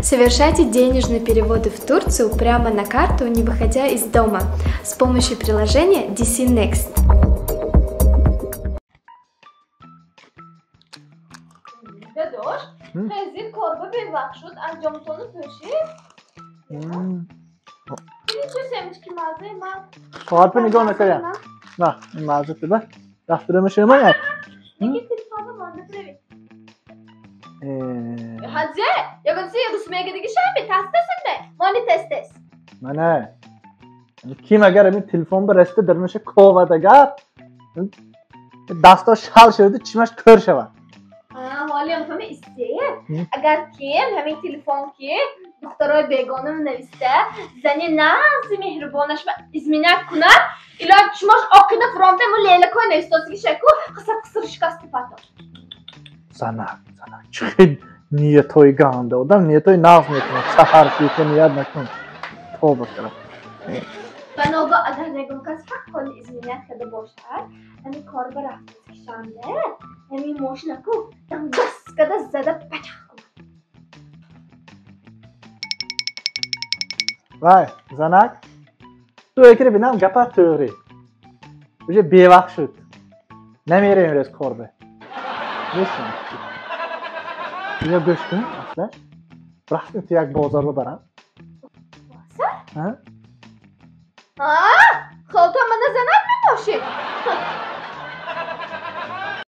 Совершайте денежные переводы в Турцию прямо на карту, не выходя из дома, с помощью приложения DC Next. Дадош, хези корба бевақт шуд, анҷомтону пӯшид. Чӣ семечки маззаи ман? Соатро нигоҳ накардам. На, ин мазза туба. Рафтуда мешавам як. Неки телефонро монда биравед. Ҳазе, ягон си рус мегадиги шами тастасинме? Мони тестес. Мана. Ким агар ин телефон ба расида дарунаша ковад агар, дастош шал шаваду чишмаш кӯр шавад. Ҳолиам ҳама исте. Агар ким ҳамин телефон ки духтарои бегона нависта, зани нази меҳрубонаш ба изменять кунад, илоҷ чишмош оқида фуромта му лелакой навистосиги шаку қиср қиср шикасти пато. Занак, занак, чӣ хел ниятҳои ганда. Одам ниятҳои нағз мекунад. Саҳар ки ту ният накун. Тоба кара. Ба ногоҳ агар ягон кас ҳаққони изменять карда бошад, ҳамин кор ба рафтакишанда, ҳамин мошинаку дангас карда зада пачах кунад. Вай, занак, ту экири бинам гапат тӯғри. Уже бевақт шуд. Намерем имрӯз кор ба. Гӯш кун. Ё гӯш кун, аслаш. Рафтем ту як бозор бибарам. Бозор? Ҳа? Ҳа? Холто мана занак мебошӣ?